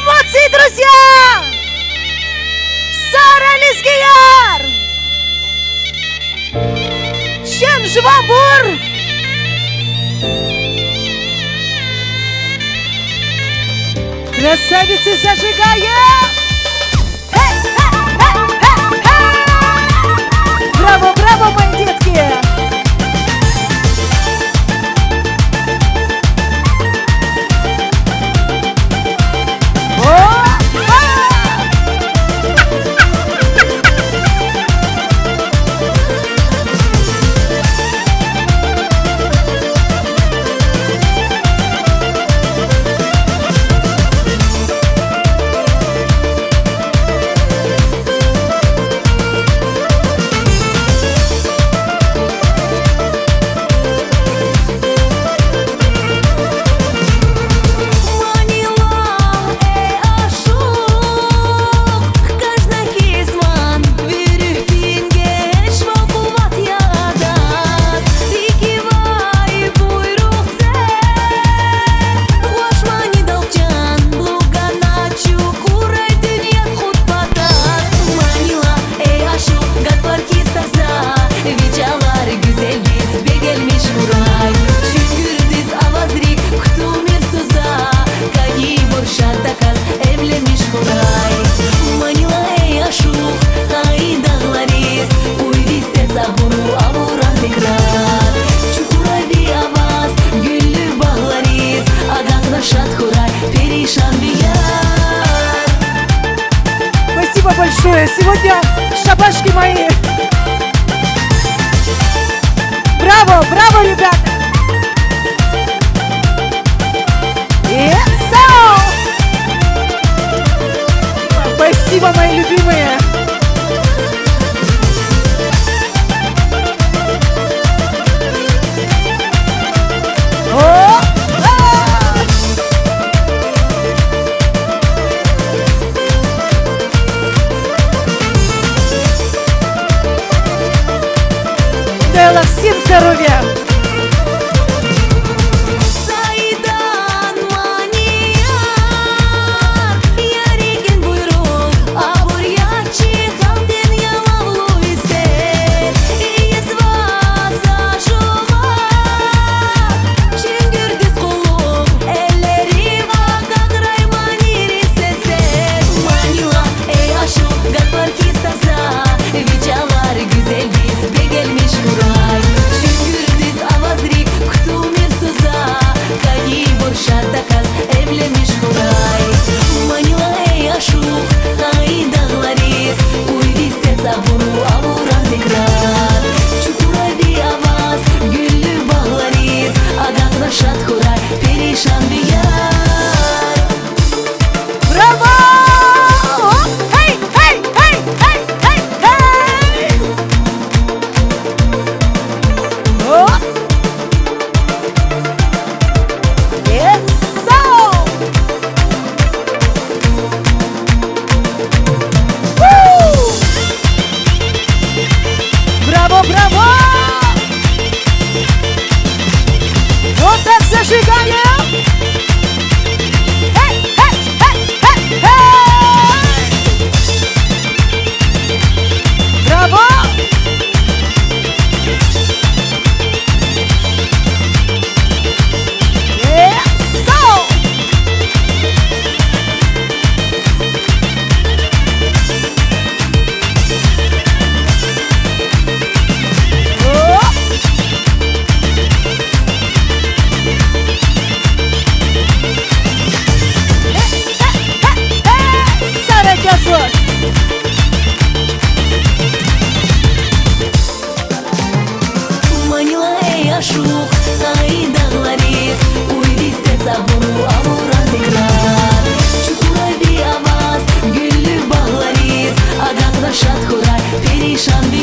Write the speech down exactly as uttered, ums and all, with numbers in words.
Молодцы, друзья! Сара лезгияр! Чан жуванбур! Красавицы, зажигаем! Браво, браво, мои детки! О! Манила, эй ашукь, каждый хизман вири тингеж ва къуват я адаз. Рикивай буйругъ це, гъваш манидал чан лугьуз, чукурай дуьнья кьуд патаз. Манила, эй ашукь, гатфар хьиз таза, ви чӀалар гуьзелдиз бегенмиш хьурай. Чуьнгуьрдиз авазрик кутумир суза, кӀанибур шаддаказ эвленмиш хьурай. Манила, эй ашукь, къайи дагълариз, къуй ви сес агъуру авуран текрар. Чукурай ви аваз гуьллу багълариз, агакьна шад хьурай перишанвияр. Спасибо большое. Сегодня шабашки мои. Браво, браво, ребята. Э, сау! Спасибо, мои любимые. О! А! Дай Аллагь всем здоровья! Саидан манияр, я рикӀин буйругъ, абур я чи халкьдин ялавлу эсер. Ийиз ваз, а жуван, чуьнгуьрдиз къуллугъ, эллерив агакьрай манийрин сесер. Манила, эй ашукь, гатфар хьиз таза, ви чӀалар гуьзелдиз бегенмиш хьурай. Чуьнгуьрдиз авазрик кутумир суза, кӀанибур шаддаказ эвленмиш хьурай. Манила, эй ашукь, къайи дагълариз, къуй ви сес агъуру авуран текрар. Чукурай ви аваз гуьллу багълариз, агакьна шад хьурай перишанвияр. Браво! Оп! Гьей, гьей, гьей, гьей, гьей, гьей! Оп! Э, сау! У! Браво, браво! Вот так зажигаем! Гьей, гьей, гьей, гьей, гьей! Браво! Э, сау! Оп! Сара касваз! Манила, эй ашукь, къайи дагълариз, къуй ви сес агъуру авуран текрар. Чукурай ви аваз гуьллу багълариз, агакьна шад хьурай перишанвияр.